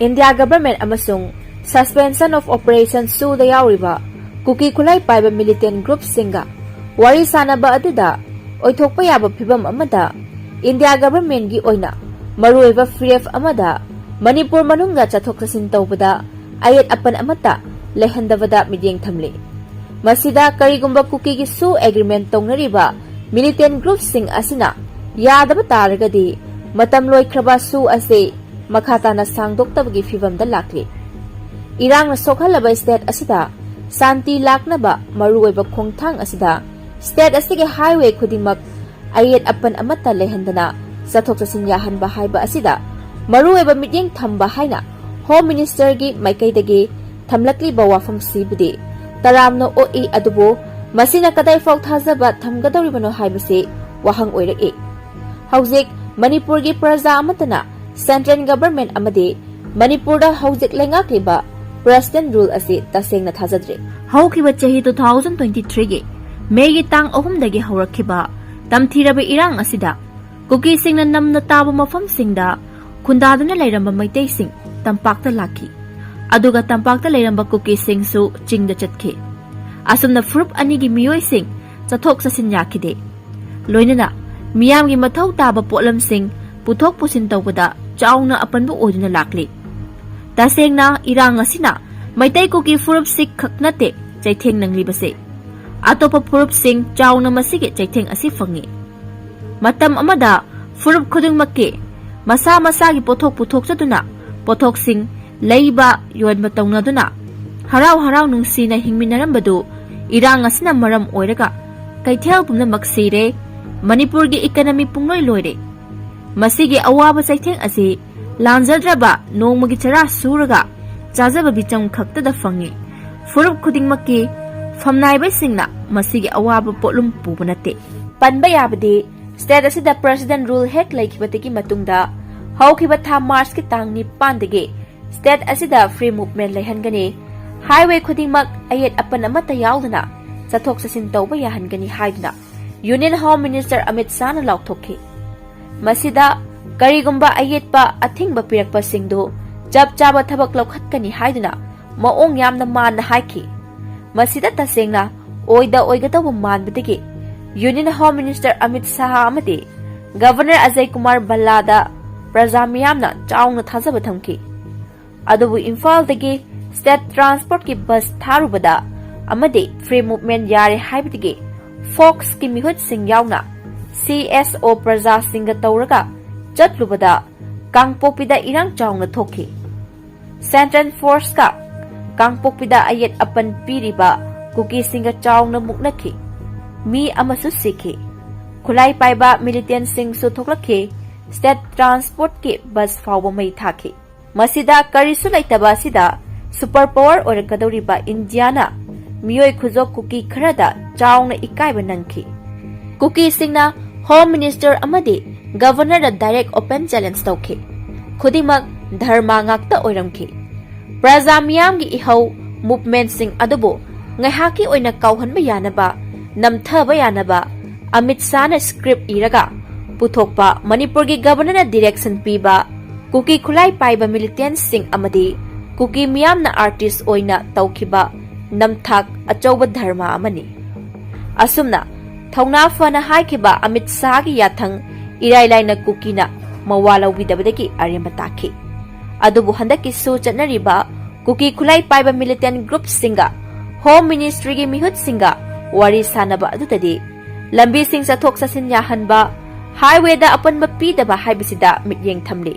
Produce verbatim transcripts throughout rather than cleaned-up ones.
India Government ꯑꯃꯁꯨꯡ Suspension of Operation ꯁꯨꯗ ꯌꯥꯎꯔꯤꯕ ꯀꯨꯀꯤ ꯈꯨꯠꯂꯥꯏ ꯄꯥꯏꯕ militant groupꯁꯤꯡꯒ ꯋꯥꯔꯤ ꯁꯥꯅꯕ ꯑꯗꯨꯗ ꯑꯣꯏꯊꯣꯛꯄ ꯌꯥꯕ ꯐꯤꯚꯝ ꯑꯃꯗ India Governmentꯀꯤ ꯑꯣꯏꯅ ꯃꯔꯨꯑꯣꯏꯕ ꯐꯤꯔꯦꯞ ꯑꯃꯗ ꯃꯅꯤꯄꯨꯔ ꯃꯅꯨꯡꯗ ꯆꯠꯊꯣꯛ ꯆꯠꯁꯤꯟ ꯇꯧꯕꯗ ꯑꯌꯦꯠ ꯑꯄꯟ ꯑꯃꯠꯇ ꯂꯩꯍꯟꯗꯕꯗ ꯃꯤꯠꯌꯦꯡ ꯊꯝꯂꯤ꯫ ꯃꯁꯤꯗ ꯀꯔꯤꯒꯨꯝꯕ ꯀꯨꯀꯤꯒꯤ ꯁꯨ agreement ꯇꯧꯅꯔꯤꯕ militant groupꯁꯤꯡ ꯑꯁꯤꯅ ꯌꯥꯗꯕ ꯇꯥꯔꯒꯗꯤ ꯃꯇꯝ ꯂꯣꯏꯈ꯭ꯔꯕ ꯁꯨ ꯑꯁꯤ ꯃꯈꯥ ꯇꯥꯅ ꯁꯥꯡꯗꯣꯛꯇꯕꯒꯤ ꯐꯤꯚꯝꯗ ꯂꯥꯛꯂꯤ꯫ ꯏꯔꯥꯡꯅ ꯁꯣꯛꯍꯜꯂꯕ state ꯑꯁꯤꯗ ꯁꯥꯟꯇꯤ ꯂꯥꯛꯅꯕ ꯃꯔꯨꯑꯣꯏꯕ ꯈꯣꯡꯊꯥꯡ ꯑꯁꯤꯗ state ꯑꯁꯤꯒꯤ highway ꯈꯨꯗꯤꯡꯃꯛ ꯑꯌꯦꯠ ꯑꯄꯟ ꯑꯃꯠꯇ ꯂꯩꯍꯟꯗꯅ ꯆꯠꯊꯣꯛ ꯆꯠꯁꯤꯟ ꯌꯥꯍꯟꯕ ꯍꯥꯏꯕ ꯑꯁꯤꯗ ꯃꯔꯨꯑꯣꯏꯕ ꯃꯤꯠꯌꯦꯡ ꯊꯝꯕ ꯍꯥꯏꯅ Home Ministerꯒꯤ ꯃꯥꯏꯀꯩꯗꯒꯤ ꯊꯝꯂꯛꯂꯤꯕ ꯋꯥꯐꯝꯁꯤꯕꯨꯗꯤ ꯇꯔꯥꯝꯅ ꯑꯣꯛꯏ, ꯑꯗꯨꯕꯨ ꯃꯁꯤꯅ ꯀꯗꯥꯏꯐꯥꯎ ꯊꯥꯖꯕ ꯊꯝꯒꯗꯧꯔꯤꯕꯅꯣ ꯍꯥꯏꯕꯁꯤ ꯋꯥꯍꯪ ꯑꯣꯏꯔꯛꯏ꯫ ꯍꯧꯖꯤꯛ ꯃꯅꯤꯄꯨꯔꯒꯤ ꯄ꯭ꯔꯖꯥ ꯑꯃꯠꯇꯅ central government ꯑꯃꯗꯤ ꯃꯅꯤꯄꯨꯔꯗ ꯍꯧꯖꯤꯛ ꯂꯩꯉꯥꯛꯂꯤꯕ President Rule ꯑꯁꯤ ꯇꯁꯦꯡꯅ ꯊꯥꯖꯗ꯭ꯔꯦ꯫ ꯍꯧꯈꯤꯕ ꯆꯍꯤ two thousand twenty threeꯒꯤ Mayꯒꯤ ꯇꯥꯡ ꯑꯍꯨꯝꯗꯒꯤ ꯍꯧꯔꯛꯈꯤꯕ ꯇꯝꯊꯤꯔꯕ ꯏꯔꯥꯡ ꯑꯁꯤꯗ ꯀꯨꯀꯤꯁꯤꯡꯅ ꯅꯝꯅ ꯇꯥꯕ ꯃꯐꯝꯁꯤꯡꯗ ꯈꯨꯟꯗꯥꯗꯨꯅ ꯂꯩꯔꯝꯕ ꯃꯩꯇꯩꯁꯤꯡ ꯇꯝꯄꯥꯛꯇ ꯂꯥꯛꯈꯤ꯫ ꯑꯗꯨꯒ ꯇꯝꯄꯥꯛꯇ ꯂꯩꯔꯝꯕ ꯀꯨꯀꯤꯁꯤꯡꯁꯨ ꯆꯤꯡꯗ ꯆꯠꯈꯤ꯫ ꯑꯁꯨꯝꯅ ꯐꯨꯔꯨꯞ ꯑꯅꯤꯒꯤ ꯃꯤꯑꯣꯏꯁꯤꯡ ꯆꯠꯊꯣꯛ ꯆꯠꯁꯤꯟ ꯌꯥꯈꯤꯗꯦ꯫ ꯂꯣꯏꯅꯅ ꯃꯤꯌꯥꯝꯒꯤ ꯃꯊꯧ ꯇꯥꯕ ꯄꯣꯠꯂꯝꯁꯤꯡ ꯄꯨꯊꯣꯛ ꯄꯨꯁꯤꯟ ꯇꯧꯕꯗ ꯆꯥꯎꯅ ꯑꯄꯟꯕ ꯑꯣꯏꯗꯨꯅ ꯂꯥꯛꯂꯤ꯫ ꯇꯁꯦꯡꯅ ꯏꯔꯥꯡ ꯑꯁꯤꯅ ꯃꯩꯇꯩ ꯀꯨꯀꯤ ꯐꯨꯔꯨꯞꯁꯤꯡ ꯈꯛ ꯅꯠꯇꯦ ꯆꯩꯊꯦꯡ ꯅꯪꯂꯤꯕꯁꯦ꯫ ꯑꯇꯣꯞꯄ ꯐꯨꯔꯨꯞꯁꯤꯡ ꯆꯥꯎꯅ ꯃꯁꯤꯒꯤ ꯆꯩꯊꯦꯡ ꯑꯁꯤ ꯐꯪꯉꯤ꯫ ꯃꯇꯝ ꯑꯃꯗ ꯐꯨꯔꯨꯞ ꯈꯨꯗꯤꯡꯃꯛꯀꯤ ꯃꯁꯥ ꯃꯁꯥꯒꯤ ꯄꯣꯠꯊꯣꯛ ꯄꯨꯊꯣꯛꯆꯗꯨꯅ ꯄꯣꯠꯊꯣꯛꯁꯤꯡ ꯂꯩꯕ ꯌꯣꯟꯕ ꯇꯧꯅꯗꯨꯅ ꯍꯔꯥꯎ ꯍꯔꯥꯎ ꯅꯨꯡꯁꯤꯅ ꯍꯤꯡꯃꯤꯟꯅꯔꯝꯕꯗꯨ ꯏꯔꯥꯡ ꯑꯁꯤꯅ ꯃꯔꯝ ꯑꯣꯏꯔꯒ ꯀꯩꯊꯦꯜ ꯄꯨꯝꯅꯃꯛ ꯁꯤꯔꯦ꯫ ꯃꯅꯤꯄꯨꯔꯒꯤ economy ꯄꯨꯡꯂꯣꯏ ꯂꯣꯏꯔꯦ꯫ ꯃꯁꯤꯒꯤ ꯑꯋꯥꯕ ꯆꯩꯊꯦꯡ ꯑꯁꯤ ꯂꯥꯟꯖꯗ꯭ꯔꯕ ꯅꯣꯡꯃꯒꯤ ꯆꯔꯥ ꯁꯨꯔꯒ ꯆꯥꯖꯕ ꯃꯤꯆꯝ ꯈꯛꯇꯗ ꯐꯪꯉꯤ꯫ ꯐꯨꯔꯨꯞ ꯈꯨꯗꯤꯡꯃꯛꯀꯤ ꯐꯝꯅꯥꯏꯕꯁꯤꯡꯅ ꯃꯁꯤꯒꯤ ꯑꯋꯥꯕ ꯄꯣꯠꯂꯨꯝ ꯄꯨꯕ ꯅꯠꯇꯦ꯫ ꯄꯟꯕ ꯌꯥꯕꯗꯤ state ꯑꯁꯤꯗ President Rule ꯍꯦꯛ ꯂꯩꯈꯤꯕꯗꯒꯤ ꯃꯇꯨꯡꯗ ꯍꯧꯈꯤꯕ ꯊꯥ Marchꯀꯤ ꯇꯥꯡ ꯅꯤꯄꯥꯟꯗꯒꯤ state ꯑꯁꯤꯗ free movement ꯂꯩꯍꯟꯒꯅꯤ꯫ Highway ꯈꯨꯗꯤꯡꯃꯛ ꯑꯌꯦꯠ ꯑꯄꯟ ꯑꯃꯠꯇ ꯌꯥꯎꯗꯅ ꯆꯠꯊꯣꯛ ꯆꯠꯁꯤꯟ ꯇꯧꯕ ꯌꯥꯍꯟꯒꯅꯤ ꯍꯥꯏꯗꯨꯅ Union Home Minister ꯑꯃꯤꯠ ꯁꯥꯍꯅ ꯂꯥꯎꯊꯣꯛꯈꯤ꯫ ꯃꯁꯤꯗ ꯀꯔꯤꯒꯨꯝꯕ ꯑꯌꯦꯠꯄ ꯑꯊꯤꯡꯕ ꯄꯤꯔꯛꯄꯁꯤꯡꯗꯨ ꯆꯞ ꯆꯥꯕ ꯊꯕꯛ ꯂꯧꯈꯠꯀꯅꯤ ꯍꯥꯏꯗꯨꯅ ꯃꯑꯣꯡ ꯌꯥꯝꯅ ꯃꯥꯟꯅ ꯍꯥꯏꯈꯤ꯫ ꯃꯁꯤꯗ ꯇꯁꯦꯡꯅ ꯑꯣꯏꯗ ꯑꯣꯏꯒꯗꯧꯕ ꯃꯥꯟꯕꯗꯒꯤ Union Home Minister Amit Shah ꯑꯃꯗꯤ Governor ꯑꯖꯌ ꯀꯨꯃꯥꯔ ꯚꯜꯂꯥꯗ ꯄ꯭ꯔꯖꯥ ꯃꯤꯌꯥꯝꯅ ꯆꯥꯎꯅ ꯊꯥꯖꯕ ꯊꯝꯈꯤ꯫ ꯑꯗꯨꯕꯨ ꯏꯝꯐꯥꯜꯗꯒꯤ state transportꯀꯤ bus ꯊꯥꯔꯨꯕꯗ ꯑꯃꯗꯤ free movement ꯌꯥꯔꯦ ꯍꯥꯏꯕꯗꯒꯤ Foxꯀꯤ ꯃꯤꯍꯨꯠꯁꯤꯡ ꯌꯥꯎꯅ CSO ꯄ꯭ꯔꯖꯥꯁꯤꯡꯒ ꯇꯧꯔꯒ ꯆꯠꯂꯨꯕꯗ ꯀꯥꯡꯄꯣꯛꯄꯤꯗ ꯏꯔꯥꯡ ꯆꯥꯎꯅ ꯊꯣꯛꯈꯤ꯫ Central Forceꯀ ꯀꯥꯡꯄꯣꯛꯄꯤꯗ ꯑꯌꯦꯠ ꯑꯄꯟ ꯄꯤꯔꯤꯕ ꯀꯨꯀꯤꯁꯤꯡꯒ ꯆꯥꯎꯅ ꯃꯨꯛꯅꯈꯤ꯫ ꯃꯤ ꯑꯃꯁꯨ ꯁꯤꯈꯤ꯫ ꯈꯨꯠꯂꯥꯏ ꯄꯥꯏꯕ militantꯁꯤꯡꯁꯨ ꯊꯣꯛꯂꯛꯈꯤ꯫ State transportꯀꯤ bus ꯐꯥꯎꯕ ꯃꯩ ꯊꯥꯈꯤ꯫ ꯃꯁꯤꯗ ꯀꯔꯤꯁꯨ ꯂꯩꯇꯕ ꯑꯁꯤꯗ super power ꯑꯣꯏꯔꯛꯀꯗꯧꯔꯤꯕ ꯏꯟꯗꯤꯌꯥꯅ ꯃꯤꯑꯣꯏ ꯈꯨꯖꯣꯛ ꯀꯨꯀꯤ ꯈꯔꯗ ꯆꯥꯎꯅ ꯏꯀꯥꯏꯕ ꯅꯪꯈꯤ꯫ ꯀꯨꯀꯤꯁꯤꯡꯅ Home Minister ꯑꯃꯗꯤ Governorꯗ direct open challenge ꯇꯧꯈꯤ꯫ ꯈꯨꯗꯤꯡꯃꯛ ꯙꯔꯃ ꯉꯥꯛꯇ ꯑꯣꯏꯔꯝꯈꯤ꯫ ꯄ꯭ꯔꯖꯥ ꯃꯤꯌꯥꯝꯒꯤ ꯏꯍꯧ movementꯁꯤꯡ ꯑꯗꯨꯕꯨ ꯉꯥꯏꯍꯥꯛꯀꯤ ꯑꯣꯏꯅ ꯀꯥꯎꯍꯟꯕ ꯌꯥꯅꯕ, ꯅꯝꯊꯕ ꯌꯥꯅꯕ ꯑꯃꯤꯠ ꯁꯥꯍꯅ script ꯏꯔꯒ ꯄꯨꯊꯣꯛꯄ, ꯃꯅꯤꯄꯨꯔꯒꯤ Governorꯅ direction ꯄꯤꯕ, ꯀꯨꯀꯤ ꯈꯨꯠꯂꯥꯏ ꯄꯥꯏꯕ militantꯁꯤꯡ ꯑꯃꯗꯤ ꯀꯨꯀꯤ ꯃꯤꯌꯥꯝꯅ artist ꯑꯣꯏꯅ ꯇꯧꯈꯤꯕ ꯅꯝꯊꯥꯛ ꯑꯆꯧꯕ ꯙꯔꯃ ꯑꯃꯅꯤ꯫ ꯑꯁꯨꯝꯅ ꯊꯧꯅꯥ ꯐꯅ ꯍꯥꯏꯈꯤꯕ ꯑꯃꯤꯠ ꯁꯥꯍꯒꯤ ꯌꯥꯊꯪ ꯏꯔꯥꯏ ꯂꯥꯏꯅ ꯀꯨꯀꯤꯅ ꯃꯋꯥ ꯂꯧꯕꯤꯗꯕꯗꯒꯤ ꯑꯔꯦꯝꯕ ꯇꯥꯈꯤ꯫ ꯑꯗꯨꯕꯨ ꯍꯟꯗꯛꯀꯤꯁꯨ ꯆꯠꯅꯔꯤꯕ ꯀꯨꯀꯤ ꯈꯨꯠꯂꯥꯏ ꯄꯥꯏꯕ militant groupꯁꯤꯡꯒ Home Ministryꯒꯤ ꯃꯤꯍꯨꯠꯁꯤꯡꯒ ꯋꯥꯔꯤ ꯁꯥꯅꯕ ꯑꯗꯨꯗꯗꯤ ꯂꯝꯕꯤꯁꯤꯡ ꯆꯠꯊꯣꯛ ꯆꯠꯁꯤꯟ ꯌꯥꯍꯟꯕ, highwayꯗ ꯑꯄꯟꯕ ꯄꯤꯗꯕ ꯍꯥꯏꯕꯁꯤꯗ ꯃꯤꯠꯌꯦꯡ ꯊꯝꯂꯤ꯫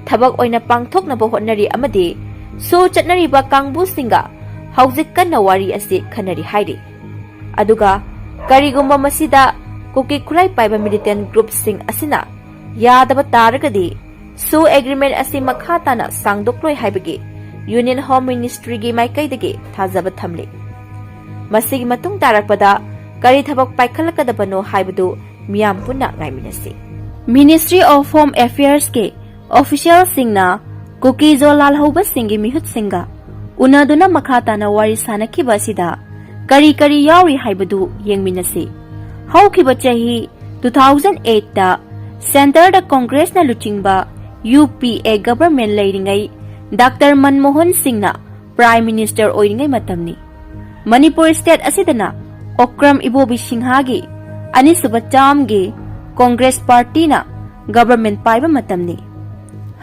ꯊꯕꯛ ꯑꯣꯏꯅ ꯄꯥꯡꯊꯣꯛꯅꯕ ꯍꯣꯠꯅꯔꯤ ꯑꯃꯗꯤ ꯁꯨ ꯆꯠꯅꯔꯤꯕ ꯀꯥꯡꯕꯨꯁꯤꯡꯒ ꯍꯧꯖꯤꯛ ꯀꯟꯅ ꯋꯥꯔꯤ ꯑꯁꯤ ꯈꯟꯅꯔꯤ ꯍꯥꯏꯔꯤ꯫ ꯑꯗꯨꯒ ꯀꯔꯤꯒꯨꯝꯕ ꯃꯁꯤꯗ ꯀꯨꯀꯤ ꯈꯨꯠꯂꯥꯏ ꯄꯥꯏꯕ militant groupꯁꯤꯡ ꯑꯁꯤꯅ ꯌꯥꯗꯕ ꯇꯥꯔꯒꯗꯤ ꯁꯨ agreement ꯑꯁꯤ ꯃꯈꯥ ꯇꯥꯅ ꯁꯥꯡꯗꯣꯛꯂꯣꯏ ꯍꯥꯏꯕꯒꯤ Union Home Ministryꯒꯤ ꯃꯥꯏꯀꯩꯗꯒꯤ ꯊꯥꯖꯕ ꯊꯝꯂꯤ꯫ ꯃꯁꯤꯒꯤ ꯃꯇꯨꯡ ꯇꯥꯔꯛꯄꯗ ꯀꯔꯤ ꯊꯕꯛ ꯄꯥꯏꯈꯠꯂꯛꯀꯗꯕꯅꯣ ꯍꯥꯏꯕꯗꯨ ꯃꯤꯌꯥꯝ ꯄꯨꯟꯅ ꯉꯥꯏꯃꯤꯟꯅꯁꯤ꯫ Ministry of Home Affairsꯀꯤ officialꯁꯤꯡꯅ ꯀꯨꯀꯤ ꯖꯣ ꯂꯥꯜꯍꯧꯕꯁꯤꯡꯒꯤ ꯃꯤꯍꯨꯠꯁꯤꯡꯒ ꯎꯅꯗꯨꯅ ꯃꯈꯥ ꯇꯥꯅ ꯋꯥꯔꯤ ꯁꯥꯅꯈꯤꯕ ꯑꯁꯤꯗ ꯀꯔꯤ ꯀꯔꯤ ꯌꯥꯎꯔꯤ ꯍꯥꯏꯕꯗꯨ ꯌꯦꯡꯃꯤꯟꯅꯁꯤ꯫ ꯍꯧꯈꯤꯕ ꯆꯍꯤ two thousand eightꯇ centreꯗ Congressꯅ ꯂꯨꯆꯤꯡꯕ UPA government ꯂꯩꯔꯤꯉꯩ, Doctor ꯃꯟꯃꯣꯍꯟ ꯁꯤꯡꯅ Prime Minister ꯑꯣꯏꯔꯤꯉꯩ ꯃꯇꯝꯅꯤ꯫ ꯃꯅꯤꯄꯨꯔ state ꯑꯁꯤꯗꯅ ꯑꯣꯀ꯭ꯔꯝ ꯏꯕꯣꯕꯤ ꯁꯤꯡꯍꯥꯒꯤ ꯑꯅꯤꯁꯨꯕ termꯒꯤ Congress partyꯅ government ꯄꯥꯏꯕ ꯃꯇꯝꯅꯤ꯫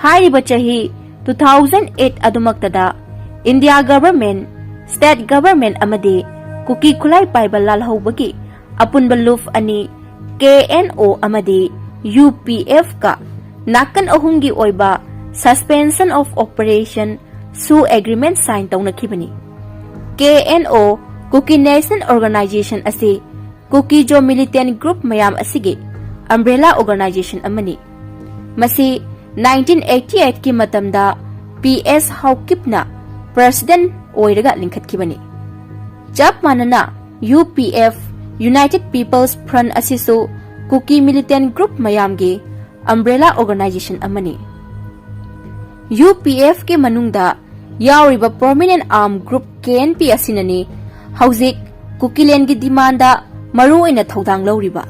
ꯍꯥꯏꯔꯤꯕ ꯆꯍꯤ two thousand eight ꯑꯗꯨꯃꯛꯇꯗ India government, state government ꯑꯃꯗꯤ ꯀꯨꯀꯤ ꯈꯨꯠꯂꯥꯏ ꯄꯥꯏꯕ ꯂꯥꯜꯍꯧꯕꯒꯤ ꯑꯄꯨꯟꯕ ꯂꯨꯞ ꯑꯅꯤ, KNO ꯑꯃꯗꯤ UPFꯀ ꯅꯥꯀꯟ ꯑꯍꯨꯝꯒꯤ ꯑꯣꯏꯕ Suspension of Operation ꯁꯨ agreement sign ꯇꯧꯅꯈꯤꯕꯅꯤ꯫ KNO, Kuki National Organization ꯑꯁꯤ ꯀꯨꯀꯤꯖꯣ militant group ꯃꯌꯥꯝ ꯑꯁꯤꯒꯤ umbrella organization ꯑꯃꯅꯤ꯫ ꯃꯁꯤ nineteen eighty eightꯀꯤ ꯃꯇꯝꯗ P S ꯍꯥꯎꯀꯤꯞꯅ president ꯑꯣꯏꯔꯒ ꯂꯤꯡꯈꯠꯈꯤꯕꯅꯤ꯫ ꯆꯞ ꯃꯥꯟꯅꯅ UPF, United People's Front ꯑꯁꯤꯁꯨ ꯀꯨꯀꯤ militant group ꯃꯌꯥꯝꯒꯤ umbrella organization ꯑꯃꯅꯤ꯫ UPFꯀꯤ ꯃꯅꯨꯡꯗ ꯌꯥꯎꯔꯤꯕ prominent armed group KNP ꯑꯁꯤꯅꯅꯤ ꯍꯧꯖꯤꯛ ꯀꯨꯀꯤꯂꯦꯟꯒꯤ demandꯗ ꯃꯔꯨꯑꯣꯏꯅ ꯊꯧꯗꯥꯡ ꯂꯧꯔꯤꯕ꯫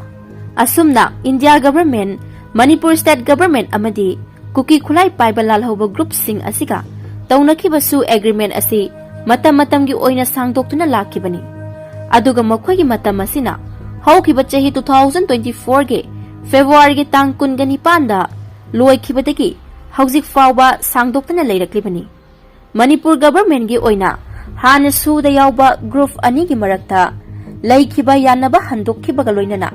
ꯑꯁꯨꯝꯅ India government, Manipur state government ꯑꯃꯗꯤ ꯀꯨꯀꯤ ꯈꯨꯠꯂꯥꯏ ꯄꯥꯏꯕ ꯂꯥꯜꯍꯧꯕ groupꯁꯤꯡ ꯑꯁꯤꯒ ꯇꯧꯅꯈꯤꯕ ꯁꯨ agreement ꯑꯁꯤ ꯃꯇꯝ ꯃꯇꯝꯒꯤ ꯑꯣꯏꯅ ꯁꯥꯡꯗꯣꯛꯇꯨꯅ ꯂꯥꯛꯈꯤꯕꯅꯤ꯫ ꯑꯗꯨꯒ ꯃꯈꯣꯏꯒꯤ ꯃꯇꯝ ꯑꯁꯤꯅ ꯍꯧꯈꯤꯕ ꯆꯍꯤ two thousand twenty fourꯒꯤ Februaryꯒꯤ ꯇꯥꯡ ꯀꯨꯟꯒ ꯅꯤꯄꯥꯟꯗ ꯂꯣꯏꯈꯤꯕꯗꯒꯤ ꯍꯧꯖꯤꯛ ꯐꯥꯎꯕ ꯁꯥꯡꯗꯣꯛꯇꯨꯅ ꯂꯩꯔꯛꯂꯤꯕꯅꯤ꯫ ꯃꯅꯤꯄꯨꯔ governmentꯒꯤ ꯑꯣꯏꯅ ꯍꯥꯟꯅ ꯁꯨꯗ ꯌꯥꯎꯕ group ꯑꯅꯤꯒꯤ ꯃꯔꯛꯇ ꯂꯩꯈꯤꯕ ꯌꯥꯅꯕ ꯍꯟꯗꯣꯛꯈꯤꯕꯒ ꯂꯣꯏꯅꯅ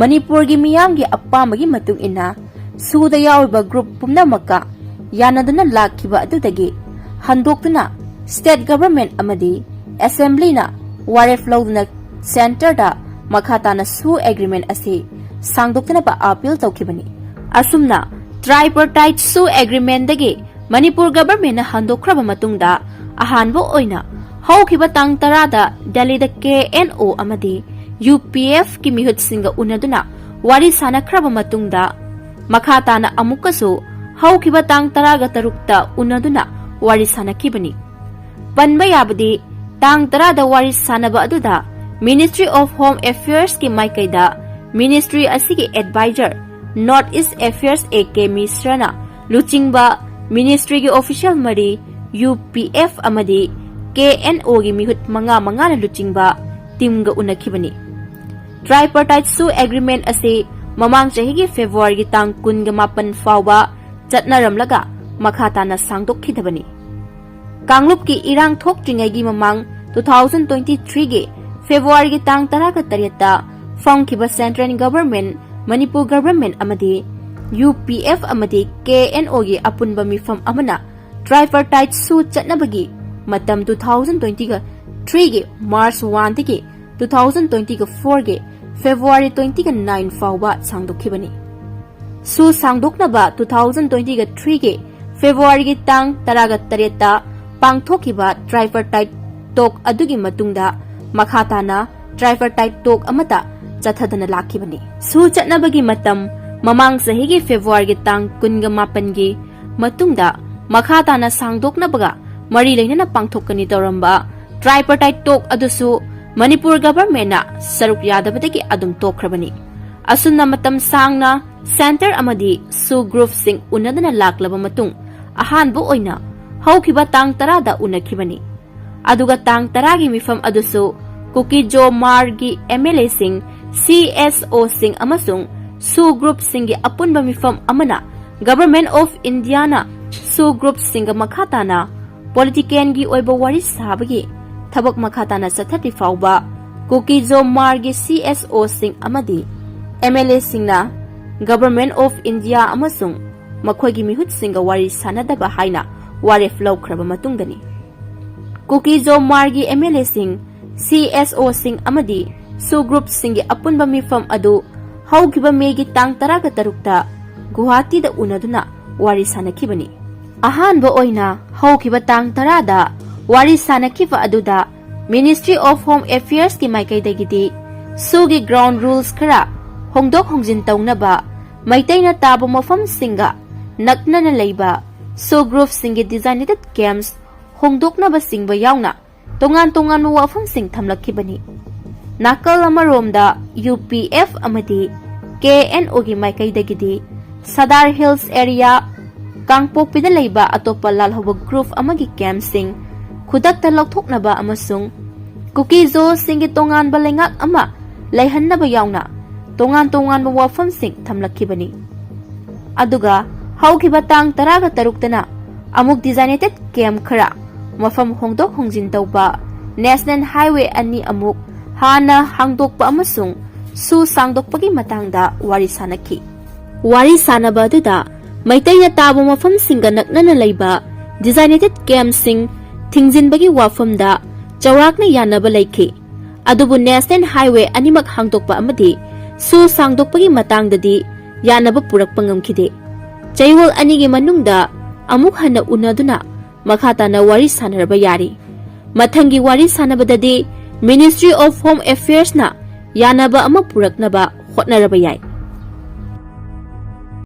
ꯃꯅꯤꯄꯨꯔꯒꯤ ꯃꯤꯌꯥꯝꯒꯤ ꯑꯄꯥꯝꯕꯒꯤ ꯃꯇꯨꯡ ꯏꯟꯅ ꯁꯨꯗ ꯌꯥꯎꯔꯤꯕ group ꯄꯨꯝꯅꯃꯛꯀ ꯌꯥꯅꯗꯨꯅ ꯂꯥꯛꯈꯤꯕ ꯑꯗꯨꯗꯒꯤ ꯍꯟꯗꯣꯛꯇꯨꯅ state government ꯑꯃꯗꯤ assemblyꯅ ꯋꯥꯔꯦꯞ ꯂꯧꯗꯨꯅ centreꯗ ꯃꯈꯥ ꯇꯥꯅ ꯁꯨ agreement ꯑꯁꯤ ꯁꯥꯡꯗꯣꯛꯇꯅꯕ appeal ꯇꯧꯈꯤꯕꯅꯤ꯫ ꯑꯁꯨꯝꯅ tripartite ꯁꯨ agreementꯗꯒꯤ ꯃꯅꯤꯄꯨꯔ governmentꯅ ꯍꯟꯗꯣꯛꯈ꯭ꯔꯕ ꯃꯇꯨꯡꯗ ꯑꯍꯥꯟꯕ ꯑꯣꯏꯅ ꯍꯧꯈꯤꯕ ꯇꯥꯡ ꯇꯔꯥꯗ ꯗꯦꯜꯂꯤꯗ KNO ꯑꯃꯗꯤ UPFꯀꯤ ꯃꯤꯍꯨꯠꯁꯤꯡꯒ ꯎꯅꯗꯨꯅ ꯋꯥꯔꯤ ꯁꯥꯅꯈ꯭ꯔꯕ ꯃꯇꯨꯡꯗ ꯃꯈꯥ ꯇꯥꯅ ꯑꯃꯨꯛꯀꯁꯨ ꯍꯧꯈꯤꯕ ꯇꯥꯡ ꯇꯔꯥꯒ ꯇꯔꯨꯛꯇ ꯎꯅꯗꯨꯅ ꯋꯥꯔꯤ ꯁꯥꯅꯈꯤꯕꯅꯤ꯫ ꯄꯟꯕ ꯌꯥꯕꯗꯤ, ꯇꯥꯡ ꯇꯔꯥꯗ ꯋꯥꯔꯤ ꯁꯥꯅꯕ ꯑꯗꯨꯗ Ministry of Home Affairsꯀꯤ ꯃꯥꯏꯀꯩꯗ ministry ꯑꯁꯤꯒꯤ advisor North East Affairs A K Mishraꯅ ꯂꯨꯆꯤꯡꯕ ꯃꯤꯅꯤꯁꯇ꯭ꯔꯤꯒꯤ ꯑꯣꯐꯤꯁꯤꯌꯦꯜ ꯃꯔꯤ, ꯌꯨ ꯄꯤ ꯑꯦꯐ ꯑꯃꯗꯤ ꯀꯦ ꯑꯦꯟ ꯑꯣꯒꯤ ꯃꯤꯍꯨꯠ ꯃꯉꯥ ꯃꯉꯥꯅ ꯂꯨꯆꯤꯡꯕ ꯇꯤꯝꯒ ꯎꯅꯈꯤꯕꯅꯤ꯫ ꯇ꯭ꯔꯥꯏꯄꯥꯔꯇꯥꯏꯠ ꯁꯨ ꯑꯦꯒ꯭ꯔꯤꯃꯦꯟ ꯑꯁꯤ ꯃꯃꯥꯡ ꯆꯍꯤꯒꯤ ꯐꯦꯕ꯭ꯔꯨꯋꯥꯔꯤꯒꯤ ꯇꯥꯡ ꯀꯨꯟꯒ ꯃꯥꯄꯟ ꯐꯥꯎꯕ ꯆꯠꯅꯔꯝꯂꯒ ꯃꯈꯥ ꯇꯥꯅ ꯁꯥꯡꯗꯣꯛꯈꯤꯗꯕꯅꯤ꯫ ꯀꯥꯡꯂꯨꯞꯀꯤ ꯏꯔꯥꯡ ꯊꯣꯛꯇ꯭ꯔꯤꯉꯩꯒꯤ ꯃꯃꯥꯡ two thousand twenty-threeꯒꯤ ꯐꯦꯕ꯭ꯔꯨꯋꯥꯔꯤꯒꯤ ꯇꯥꯡ ꯇꯔꯥꯒ ꯇꯔꯦꯠꯇ ꯐꯝꯈꯤꯕ ꯁꯦꯟꯇ꯭ꯔꯦꯜ ꯒꯚꯔꯟꯃꯦꯟ, ꯃꯅꯤꯄꯨꯔ ꯒꯚꯔꯟꯃꯦꯟ ꯑꯃꯗꯤ ꯌꯨ ꯄꯤ ꯑꯦꯐ ꯑꯃꯗꯤ ꯀꯦ ꯑꯦꯟ ꯑꯣꯒꯤ ꯑꯄꯨꯟꯕ ꯃꯤꯐꯝ ꯑꯃꯅ ꯇ꯭ꯔꯥꯏꯄꯥꯔꯇꯥꯏꯠ ꯁꯨ ꯆꯠꯅꯕꯒꯤ ꯃꯇꯝ two thousand twenty-threeꯒꯤ ꯃꯥꯔꯆ one ꯗꯒꯤ two thousand twenty-fourꯒꯤ ꯐꯦꯕ꯭ꯔꯨꯋꯥꯔꯤ twenty-nine ꯐꯥꯎꯕ ꯁꯥꯡꯗꯣꯛꯈꯤꯕꯅꯤ꯫ ꯁꯨ ꯁꯥꯡꯗꯣꯛꯅꯕ two thousand twenty-threeꯒꯤ ꯐꯦꯕ꯭ꯔꯨꯋꯥꯔꯤꯒꯤ ꯇꯥꯡ ꯇꯔꯥꯒ ꯇꯔꯦꯠꯇ ꯄꯥꯡꯊꯣꯛꯈꯤꯕ ꯇ꯭ꯔꯥꯏꯄꯥꯔꯇꯥꯏꯠ ꯇꯣꯛ ꯑꯗꯨꯒꯤ ꯃꯇꯨꯡꯗ ꯃꯈꯥ ꯇꯥꯅ ꯇ꯭ꯔꯥꯏꯄꯥꯔꯇꯥꯏꯠ ꯇꯣꯛ ꯑꯃꯠꯇ ꯆꯠꯊꯗꯅ ꯂꯥꯛꯈꯤꯕꯅꯤ꯫ ꯁꯨ ꯆꯠꯅꯕꯒꯤ ꯃꯇꯝ ꯃꯃꯥꯡ ꯆꯍꯤꯒꯤ ꯐꯦꯕ꯭ꯔꯨꯋꯥꯔꯤꯒꯤ ꯇꯥꯡ ꯀꯨꯟꯒ ꯃꯥꯄꯟꯒꯤ ꯃꯇꯨꯡꯗ ꯃꯈꯥ ꯇꯥꯅ ꯁꯥꯡꯗꯣꯛꯅꯕꯒ ꯃꯔꯤ ꯂꯩꯅꯅ ꯄꯥꯡꯊꯣꯛꯀꯅꯤ ꯇꯧꯔꯝꯕ ꯇ꯭ꯔꯥꯏꯄꯥꯔꯇꯥꯏꯠ ꯇꯣꯛ ꯑꯗꯨꯁꯨ ꯃꯅꯤꯄꯨꯔ ꯒꯚꯔꯟꯃꯦꯟꯅ ꯁꯔꯨꯛ ꯌꯥꯗꯕꯗꯒꯤ ꯑꯗꯨꯝ ꯇꯣꯛꯈ꯭ꯔꯕꯅꯤ꯫ ꯑꯁꯨꯝꯅ ꯃꯇꯝ ꯁꯥꯡꯅ ꯁꯦꯟꯇꯔ ꯑꯃꯗꯤ ꯁꯨ ꯒ꯭ꯔꯨꯞꯁꯤꯡ ꯎꯅꯗꯅ ꯂꯥꯛꯂꯕ ꯃꯇꯨꯡ ꯑꯍꯥꯟꯕ ꯑꯣꯏꯅ ꯍꯧꯈꯤꯕ ꯇꯥꯡ ꯇꯔꯥꯗ ꯎꯅꯈꯤꯕꯅꯤ꯫ ꯑꯗꯨꯒ ꯇꯥꯡ ꯇꯔꯥꯒꯤ ꯃꯤꯐꯝ ꯑꯗꯨꯁꯨ ꯀꯨꯀꯤꯖꯣ ꯃꯥꯔꯒꯤ ꯑꯦꯝ ꯑꯦꯜ ꯑꯦꯁꯤꯡ, ꯁꯤ ꯑꯦꯁ ꯑꯣꯁꯤꯡ ꯑꯃꯁꯨꯡ ꯁꯨ ꯒ꯭ꯔꯨꯞꯁꯤꯡꯒꯤ ꯑꯄꯨꯟꯕ ꯃꯤꯐꯝ ꯑꯃꯅ ꯒꯚꯔꯟꯃꯦꯟ ꯑꯣꯐ ꯏꯟꯗꯤꯌꯥꯅ ꯁꯨ ꯒ꯭ꯔꯨꯞꯁꯤꯡꯒ ꯃꯈꯥ ꯇꯥꯅ ꯄꯣꯂꯤꯇꯤꯀꯦꯜꯒꯤ ꯑꯣꯏꯕ ꯋꯥꯔꯤ ꯁꯥꯕꯒꯤ ꯊꯕꯛ ꯃꯈꯥ ꯇꯥꯅ ꯆꯠꯊꯗ꯭ꯔꯤ ꯐꯥꯎꯕ ꯀꯨꯀꯤꯖꯣ ꯃꯥꯔꯒꯤ ꯁꯤ ꯑꯦꯁ ꯑꯣꯁꯤꯡ ꯑꯃꯗꯤ ꯑꯦꯝ ꯑꯦꯜ ꯑꯦꯁꯤꯡꯅ ꯒꯚꯔꯟꯃꯦꯟ ꯑꯣꯐ ꯏꯟꯗꯤꯌꯥ ꯑꯃꯁꯨꯡ ꯃꯈꯣꯏꯒꯤ ꯃꯤꯍꯨꯠꯁꯤꯡꯒ ꯋꯥꯔꯤ ꯁꯥꯅꯗꯕ ꯍꯥꯏꯅ ꯋꯥꯔꯦꯞ ꯂꯧꯈ꯭ꯔꯕ ꯃꯇꯨꯡꯗꯅꯤ꯫ ꯀꯨꯀꯤꯖꯣ ꯃꯥꯔꯒꯤ ꯑꯦꯝ ꯑꯦꯜ ꯑꯦꯁꯤꯡ, ꯁꯤ ꯑꯦꯁ ꯑꯣꯁꯤꯡ ꯑꯃꯗꯤ ꯁꯨ ꯒ꯭ꯔꯨꯞꯁꯤꯡꯒꯤ ꯑꯄꯨꯟꯕ ꯃꯤꯐꯝ ꯑꯗꯨ ꯍꯧꯈꯤꯕ ꯃꯦꯒꯤ ꯇꯥꯡ ꯇꯔꯥꯒ ꯇꯔꯨꯛꯇ ꯒꯨꯋꯥꯍꯥꯇꯤꯗ ꯎꯅꯗꯨꯅ ꯋꯥꯔꯤ ꯁꯥꯅꯈꯤꯕꯅꯤ꯫ ꯑꯍꯥꯟꯕ ꯑꯣꯏꯅ ꯍꯧꯈꯤꯕ ꯇꯥꯡ ꯇꯔꯥꯗ ꯋꯥꯔꯤ ꯁꯥꯅꯈꯤꯕ ꯑꯗꯨꯗ Ministry of Home Affairsꯀꯤ ꯃꯥꯏꯀꯩꯗꯒꯤꯗꯤ ꯁꯨꯒꯤ ground rules ꯈꯔ ꯍꯣꯡꯗꯣꯛ ꯍꯣꯡꯖꯤꯟ ꯇꯧꯅꯕ, ꯃꯩꯇꯩꯅ ꯇꯥꯕ ꯃꯐꯝꯁꯤꯡꯒ ꯅꯛꯅꯅ ꯂꯩꯕ ꯁꯨ ꯒ꯭ꯔꯨꯞꯁꯤꯡꯒꯤ designated camps ꯍꯣꯡꯗꯣꯛꯅꯕꯆꯤꯡꯕ ꯌꯥꯎꯅ ꯇꯣꯉꯥꯟ ꯇꯣꯉꯥꯟꯕ ꯋꯥꯐꯝꯁꯤꯡ ꯊꯝꯂꯛꯈꯤꯕꯅꯤ꯫ ꯅꯥꯀꯜ ꯑꯃꯔꯣꯝꯗ ꯌꯨ ꯄꯤ ꯑꯦꯐ ꯑꯃꯗꯤ ꯀꯦ ꯑꯦꯟ ꯑꯣꯒꯤ ꯃꯥꯏꯀꯩꯗꯒꯤꯗꯤ ꯁꯗꯥꯔ ꯍꯤꯜꯁ ꯑꯦꯔꯤꯌꯥ, ꯀꯥꯡꯄꯣꯛꯄꯤꯗ ꯂꯩꯕ ꯑꯇꯣꯞꯄ ꯂꯥꯜꯍꯧꯕ group ꯑꯃꯒꯤ campꯁꯤꯡ ꯈꯨꯗꯛꯇ ꯂꯧꯊꯣꯛꯅꯕ ꯑꯃꯁꯨꯡ ꯀꯨꯀꯤ ꯖꯣꯁꯤꯡꯒꯤ ꯇꯣꯉꯥꯟꯕ ꯂꯩꯉꯥꯛ ꯑꯃ ꯂꯩꯍꯟꯅꯕ ꯌꯥꯎꯅ ꯇꯣꯉꯥꯟ ꯇꯣꯉꯥꯟꯕ ꯋꯥꯐꯝꯁꯤꯡ ꯊꯝꯂꯛꯈꯤꯕꯅꯤ꯫ ꯑꯗꯨꯒ ꯍꯧꯈꯤꯕ ꯇꯥꯡ ꯇꯔꯥꯒ ꯇꯔꯨꯛꯇꯅ ꯑꯃꯨꯛ designated camp ꯈꯔ ꯃꯐꯝ ꯍꯣꯡꯗꯣꯛ ꯍꯣꯡꯖꯤꯟ ꯇꯧꯕ National Highway ꯑꯅꯤ ꯑꯃꯨꯛ ꯍꯥꯟꯅ ꯍꯥꯡꯗꯣꯛꯄ ꯑꯃꯁꯨꯡ ꯁꯨ ꯁꯥꯡꯗꯣꯛꯄꯒꯤ ꯃꯇꯥꯡꯗ ꯋꯥꯔꯤ ꯁꯥꯅꯈꯤ꯫ ꯋꯥꯔꯤ ꯁꯥꯅꯕ ꯑꯗꯨꯗ ꯃꯩꯇꯩꯅ ꯇꯥꯕ ꯃꯐꯝꯁꯤꯡꯒ ꯅꯛꯅꯅ ꯂꯩꯕ designated campꯁꯤꯡ ꯊꯤꯡꯖꯤꯟꯕꯒꯤ ꯋꯥꯐꯝꯗ ꯆꯥꯎꯔꯥꯛꯅ ꯌꯥꯅꯕ ꯂꯩꯈꯤ꯫ ꯑꯗꯨꯕꯨ National Highway ꯑꯅꯤꯃꯛ ꯍꯥꯡꯗꯣꯛꯄ ꯑꯃꯗꯤ ꯁꯨ ꯁꯥꯡꯗꯣꯛꯄꯒꯤ ꯃꯇꯥꯡꯗꯗꯤ ꯌꯥꯅꯕ ꯄꯨꯔꯛꯄ ꯉꯝꯈꯤꯗꯦ꯫ ꯆꯌꯣꯜ ꯑꯅꯤꯒꯤ ꯃꯅꯨꯡꯗ ꯑꯃꯨꯛ ꯍꯟꯅ ꯎꯅꯗꯨꯅ ꯃꯈꯥ ꯇꯥꯅ ꯋꯥꯔꯤ ꯁꯥꯅꯔꯕ ꯌꯥꯔꯤ꯫ ꯃꯊꯪꯒꯤ ꯋꯥꯔꯤ ꯁꯥꯅꯕꯗꯗꯤ Ministry of Home Affairsꯅ ꯌꯥꯅꯕ ꯑꯃ ꯄꯨꯔꯛꯅꯕ ꯍꯣꯠꯅꯔꯕ ꯌꯥꯏ꯫